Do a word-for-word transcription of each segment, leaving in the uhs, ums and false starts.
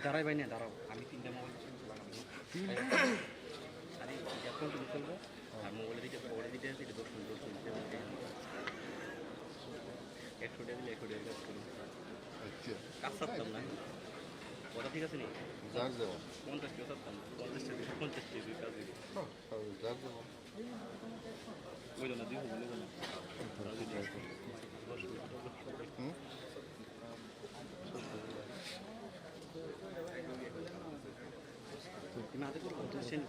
Darai bai ne, darao. Ami tinta mobile. Ari, dia phone tu betul ko? Ar mobile di, mobile di dia, dia betul, betul, betul. Ekso dia, ekso dia, ekso dia. আচ্ছা। কাজ ছাড়তাম না। কথা ঠিক আছে নি? যার যাওয়া। পঞ্চাশ কেউ ছাড়তাম না। পঞ্চাশ টাকা, পঞ্চাশ টাকা কাজ দিবে। হ্যাঁ, আর যার যাওয়া। ওই জন্য দুই হবে, ওই জন্য। হুম? না, দেখো, কত সেন্ট।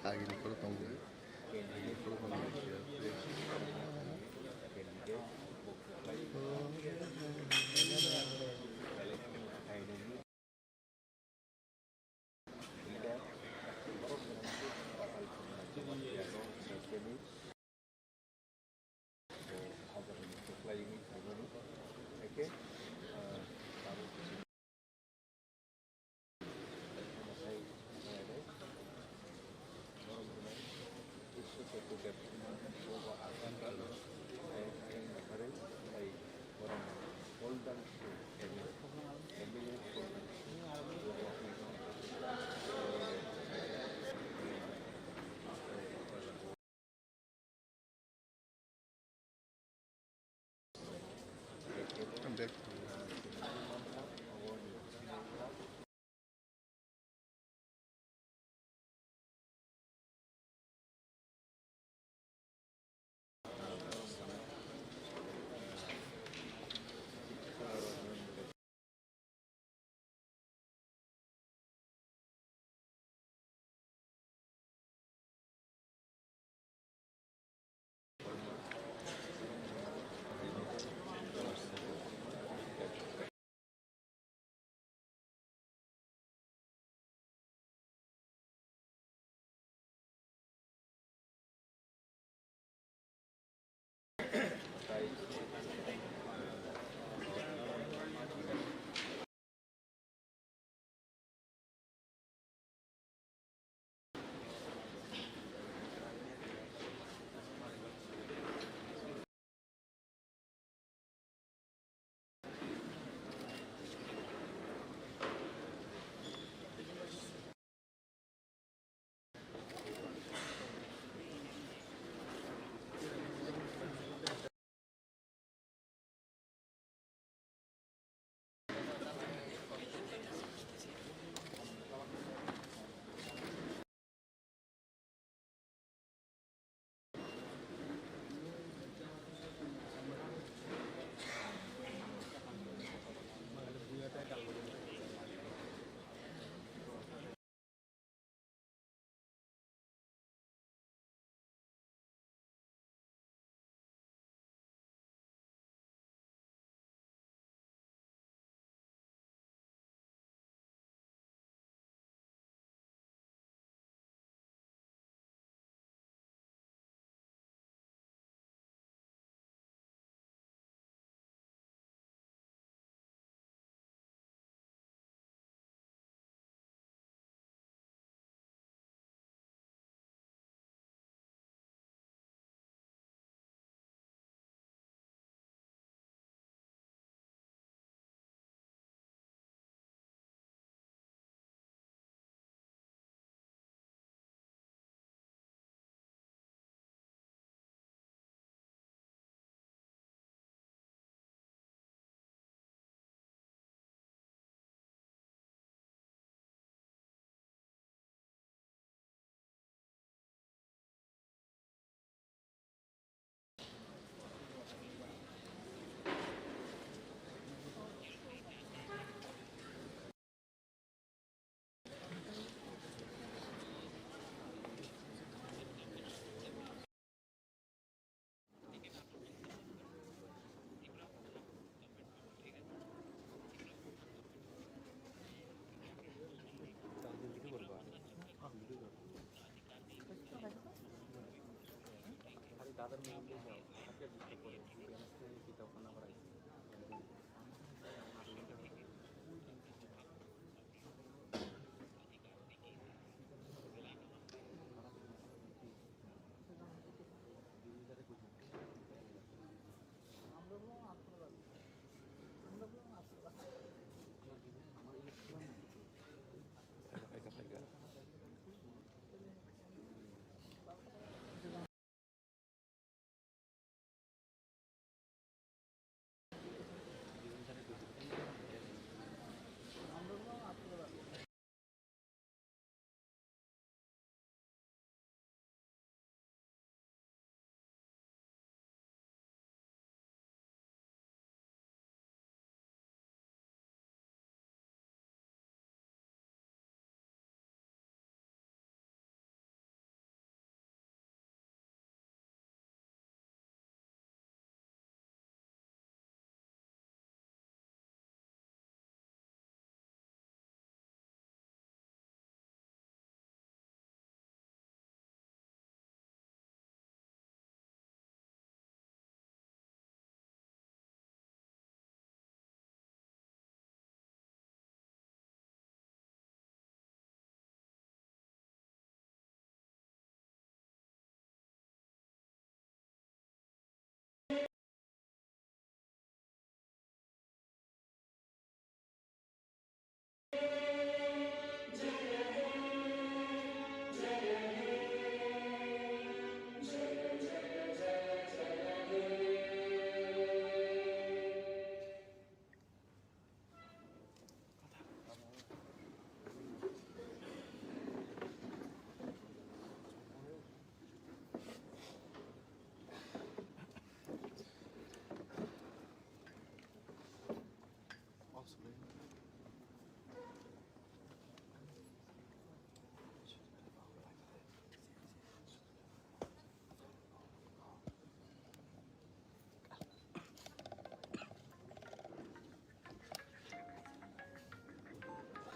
Agini koro tongo.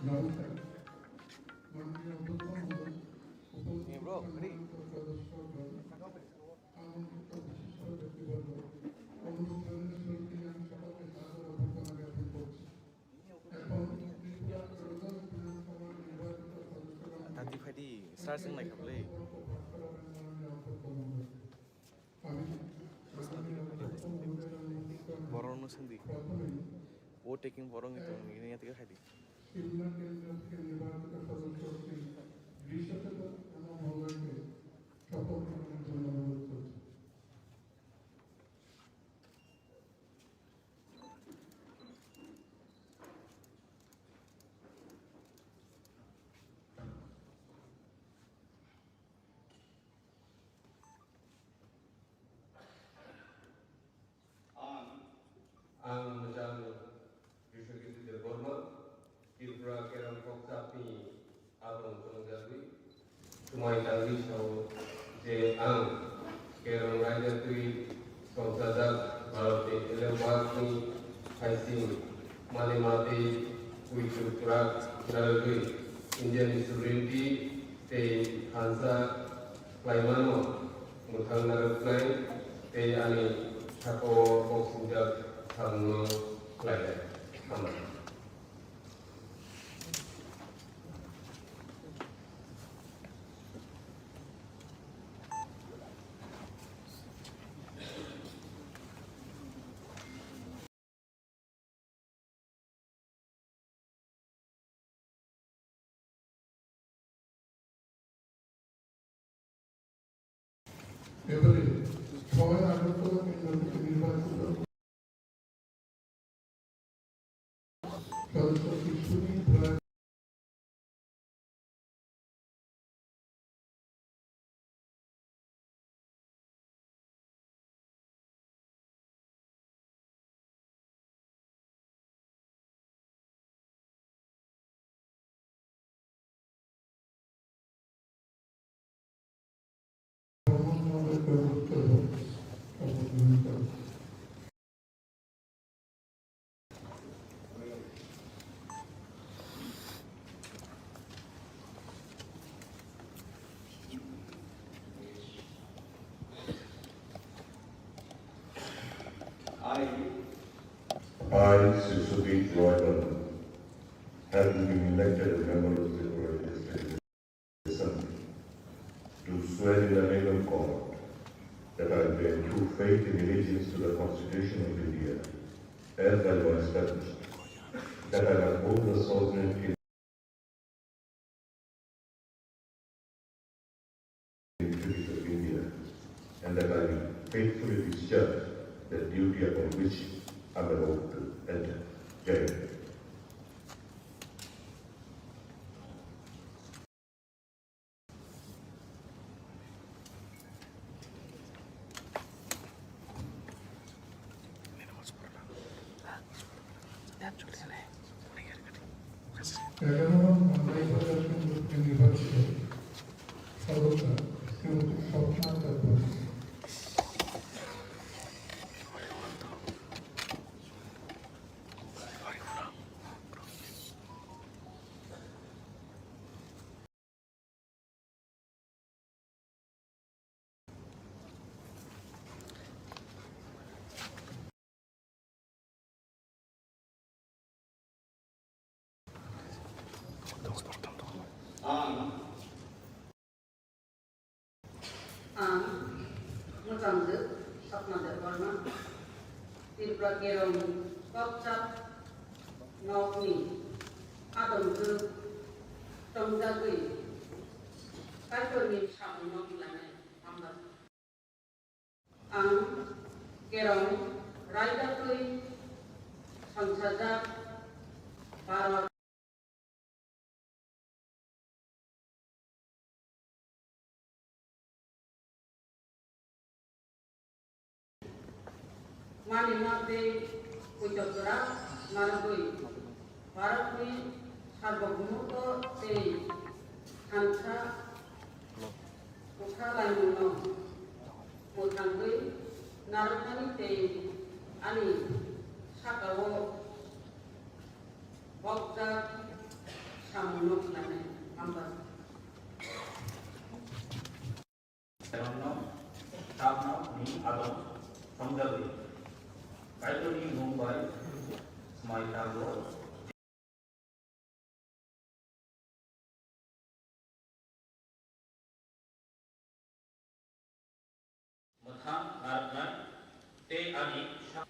নমস্কার। মাননীয় অধ্যক্ষ মহোদয়, উপস্থিত সম্মানিত সদস্যগণ, আমন্ত্রিত বিশিষ্ট ব্যক্তিবর্গ, অনুষ্ঠানের শুরুতেই আমি সকলকে সাদর অভ্যর্থনা জ্ঞাপন করছি। এখন ত্রিপুরা ত্রয়োদশ বিধানসভার নির্বাচিত সদস্যগণ, তাঁতি ফাটি সার চেং নাইখা bwle। Borok no sandi. O taking borok ni tong ni ya tiga khadi. Ang, ang Mejang Biswajit Debbarma, Tripura Kerong Kokchapni abang chongjagwi, swmai tangwi sao je ang Kerong raida twi songchajak Bharatni elewakni haising mane matwi kuitu kwrak narwgwi Indiani sovereignty tei thansa khlaimano mwthang narwknai tei ani sakao kok singjak samungno khlainai. Hambai. এবারে ছয় আগরতলা কেন্দ্র থেকে নির্বাচিত সদস্য সুনীল রায়। I, Sri Sudip Roy Verma, having been elected a member of the Tripura Legislative Assembly, do swear in the name of God that I bear true faith and allegiance to the Constitution of India as by law established, that I uphold the sovereignty and duties of India, and that I will faithfully discharge the duty upon which I am about to enter. Jai Hind. এগারো নং মালদাই বাজার কেন্দ্র নির্বাচিত সদস্য শ্রীমতী স্বপ্না Debbarma. Ang, ang mwchangtwk Sapna Debbarma, Tripura Kerong Kokchap nokni adongtwk tongjagwi Kaitorni samungno khlainai hambai. Ang Kerong raida twi songchajak Bharat Manima tei poito kwrak narwgwi Bharatni sarbogumoto tei thansa kwthalaimungno mwthangwi narwknani tei ani sakao bokjak samungno khlainai. Hambai. Tabno ni adong songjagwi Kaitorni mung bai swmai tango. Mwthang narwknai tei ani sak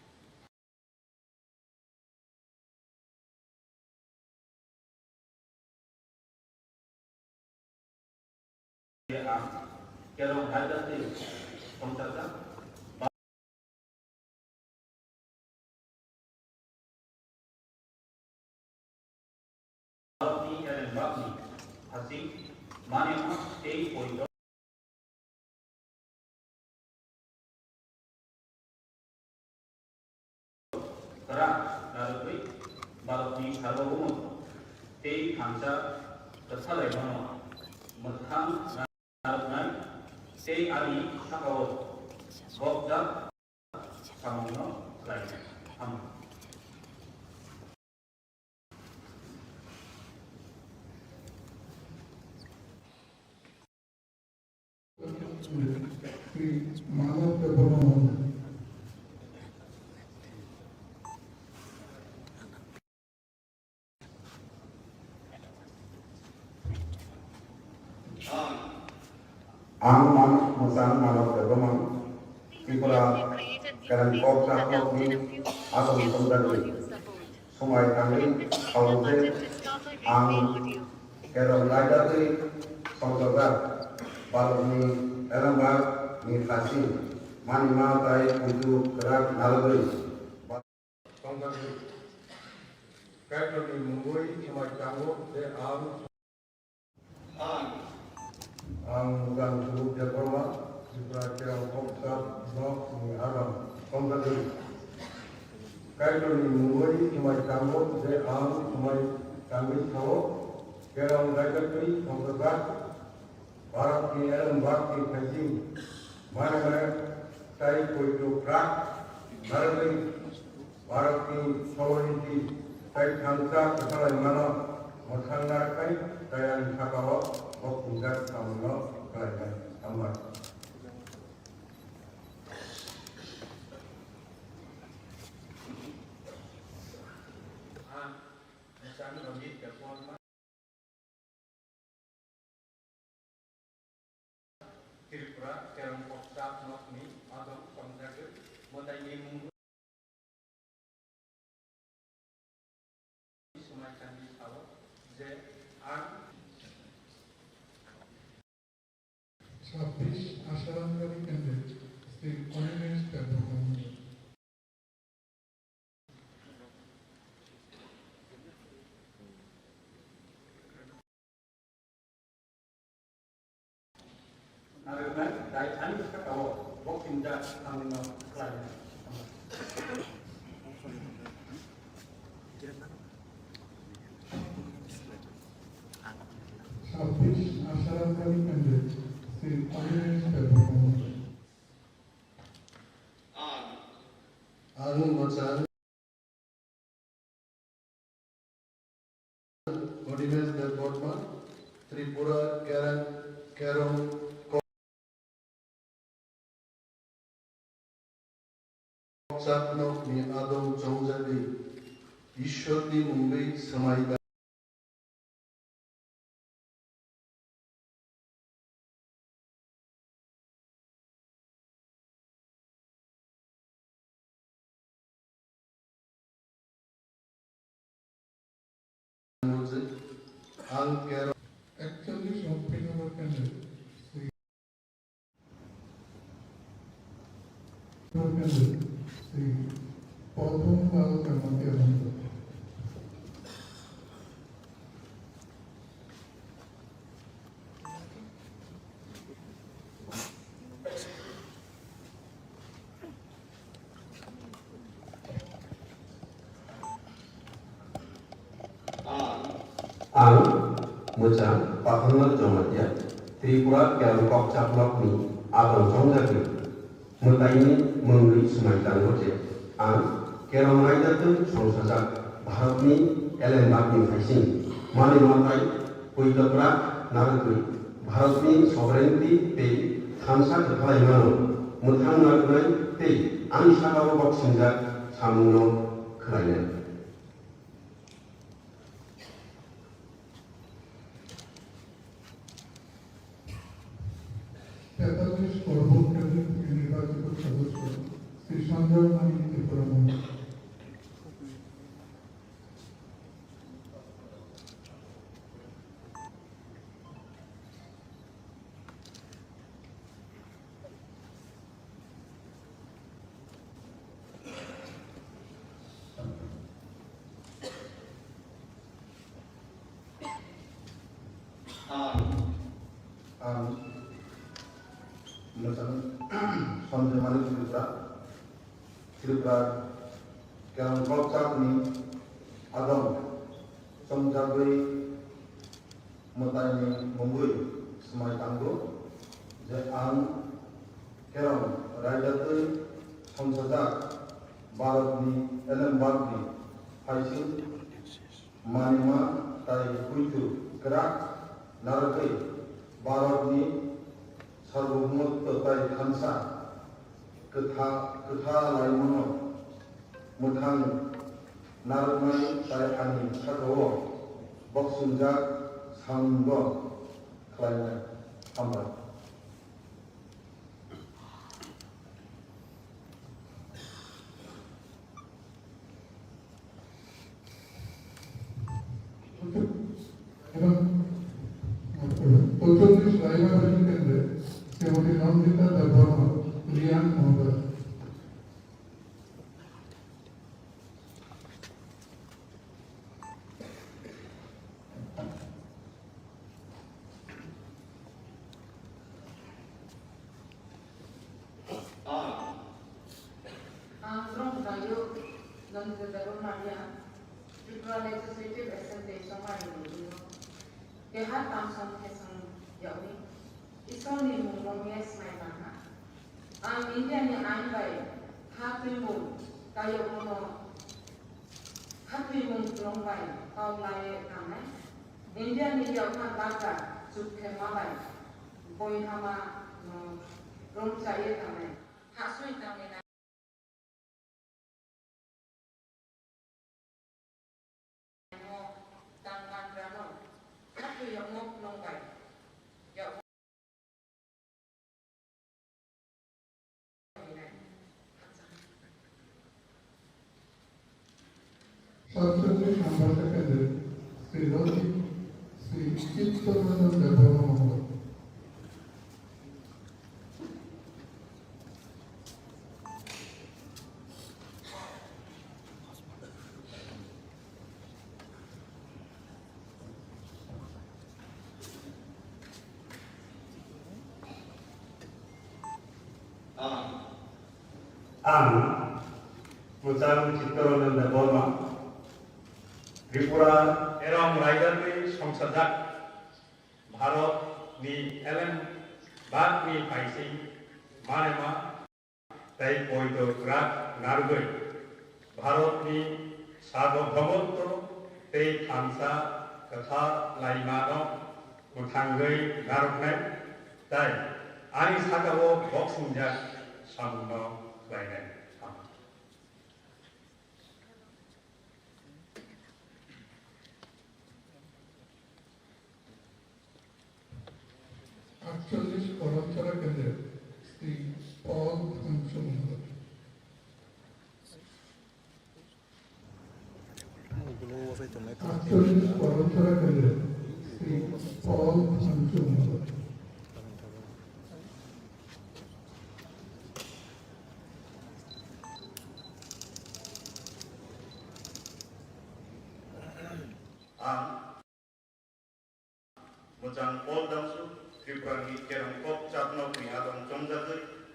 ang Kerong raida twi songchajak. Bharatni elembakni hasing manima tei poito kwrak narwgwi Bharatni sarbogumoto tei thansa kwthalaimano mwthang narwknai tei ani sakao bokjak samungno khlainai. Hambai. Sri Manav Debbarma Mahoday. Ang man-, mwchang Manav Debbarma, Tripura Kerong Kokchap nokni adong songjagwi swmai tangwi khaui khe ang Kerong raida twi songchajak Bharatni elembak ni hasing manima tei poito kwrak narwgwi Tongthokgwi Kaitorni mungwi swmai tango je ang, ang, ang Mujang Subuk Debbarma, Tripura Kerong Kokchap nokni adong tongthokgwi Kaitorni mungwi swmai tango je ang swmai tangwi sao, Kerong raida twi songchajak Bharatni elembakni phaising manima tei poito kwrak narwgwi Bharatni sovereignty tei thansa kwthalaimano mwthang narwknai tei ani sakao bokthungjak samungno khlainai. Hambai. Rajit Debbarma, Tripura, Kerong Kokchap nokni adong tongjagwi mwtaini mungwi swmai tangwi sao je ang ছাব্বিশ আশারাম গামী candidate শ্রী অনিমেষ দেববর্মা মণ্ডল। Narwknai tei ani saka-o boxing jat samungno khlainai. ছাব্বিশ আশারাম গামী candidate শ্রী অনিমেষ দেববর্মা মণ্ডল। Ang mwchang Onimesh Debbarma, Tripura Kerang, Kerong Kokchap nokni adong chongjagwi Ishwarni mungwi swmai Ang kero. Actually, shopping number candidate. Candidate, Sri Padmanlal Jamatia Bhante. Ang mwchang Pathanlal Jamatia, Tripura Kerong Kokchap nokni adong chongjagwi mwtaini mungwi swmai tango je ang Kerong raida twi songsajak Bharatni elembakni phaising manwi matai puitokra narwgwi Bharatni sovereignty tei thansa kwthalaimano mwthang narwknai tei ani saka-o boksingjak samungno khlainai. তেতাল্লিশ পর্বত কেন্দ্র থেকে নির্বাচিত সদস্য শ্রী সঞ্জয় মানিক ত্রিপুরা মণ্ডল। Ang, ang mwchang Sanjay Manik Tripura, Tripura Kerong Kokchapni adong chongjagwi mwtaini mungwi swmai tango je ang Kerong raida twi songsajak Bharatni elembakni phaising manima tai puitu kwrak narwgwi Bharatni sarvabhumotto tai thansa kwtha-, kwthalaimano mwthang narwknai tai ani saka-o boksingjak samungno khlainai. Hambai. এবং পঁয়তাল্লিশ রায়বাহাদুর কেন্দ্রে শ্রীমতী নন্দিতা দেববর্মা, রিয়াং মহোদয়। Ang Drong Dayo, Nandita Debbarma Riang, Tripura Legislative Assembly Chongmani Bwrwino keha tamsong thesong yakni Isorni mungno mia swmai tangkha. Ang Indiani ain bai ha twimung kayokmano ha twimung kwrwng bai kok laiwi tangnai. Indiani yakha dapra chukthema bai boihama no rwngchaiwi tangnai. Hasui tangwi nai. nokbai. Satcholish number second, Sri Roti, Sri Chittoranjan Debbarma Mohoday. Ang, ang, Muchang Chittoranjan Debbarma, Tripura erong raida twi songchajak Bharat ni elem bak ni paising manema tei poito kwrak narwgwi Bharatni sarbobomoto tei thansa kwthar laimano mwthangwi narwknai tei ani sakao boksongjak samungno khlainai. Aatcholish Koramchara Kendra, Sri Paul Thanchung Mohoday. Aatcholish Koramchara Kendra, Sri Paul Thanchung Mohoday. Ang Muchang Paul Dangsu, Tripura ni Kerong Kok Chatnok ni adong chongjagwi,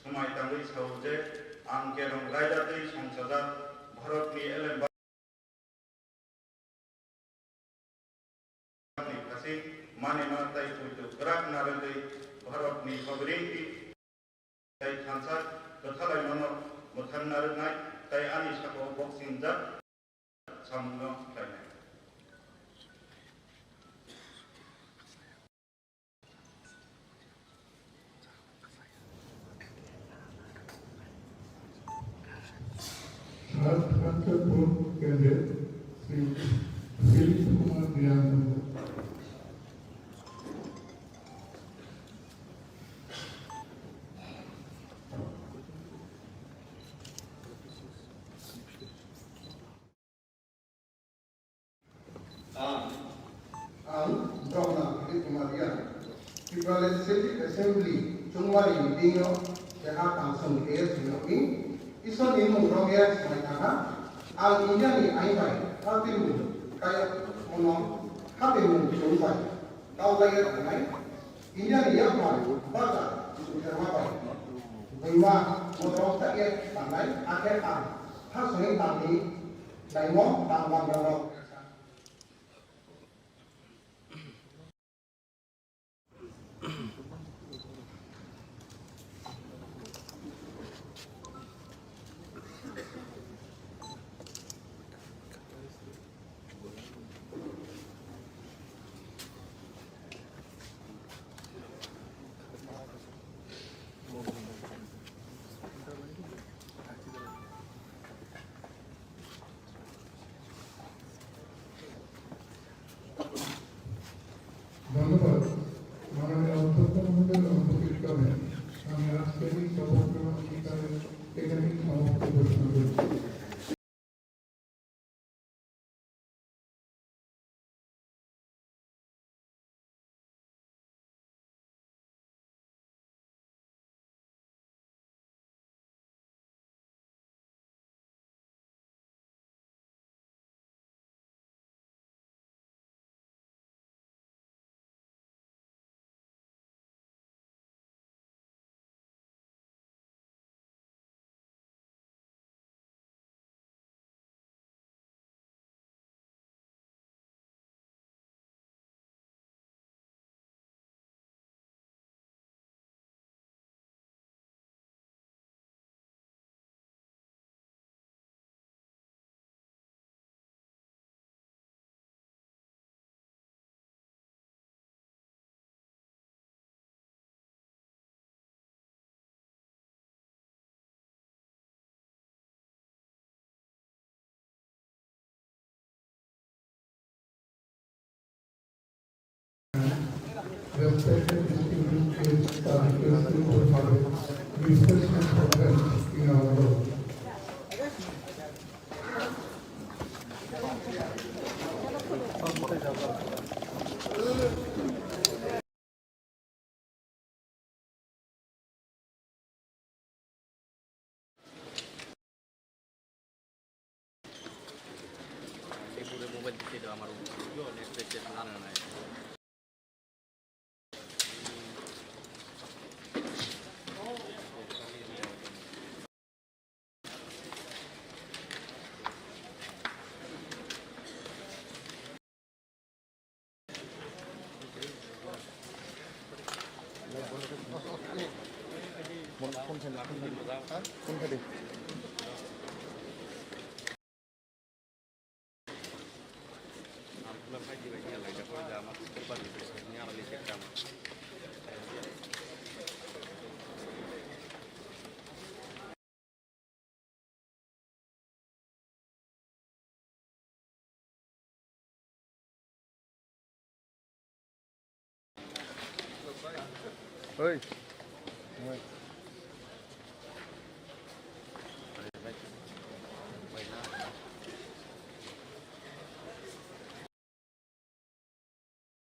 swmai tangwi sao je, ang Kerong raida twi songchajak Bharat ni elem ni khasi manima tei poito kwrak narwgwi Bharat ni sovereignty tei thansa kwthalaimano mwthang narwknai tei ani sakao boksingjak samungno khlainai. Sat Thanchung Kendra, Sri Philip Kumar Riyang. Ang, ang Brahma Philip Kumar Riyang, Tripura Legislative Assembly chungwari meeting o keha tangsong A S ni Isor ni mung rok ya swmai tangha. Ang India ni ain bai khatimung kaya mono khatimung chwng bai kau lai ya tongnai. India ni yakmar bacha chwng therma bai bwima motorok cha ya tangnai, hakhe ang ha swngwi tangni naimo tang bang rok. ধন্যবাদ। মাননীয় অধ্যক্ষ মহোদয়ের অনুপস্থিত কারণে আমি আজকের এই সভার অঙ্গীকারে এখানেই সমাপ্ত ঘোষণা করছি। Respected distinguished guests are requested to have refreshment programs in our hall. Oi.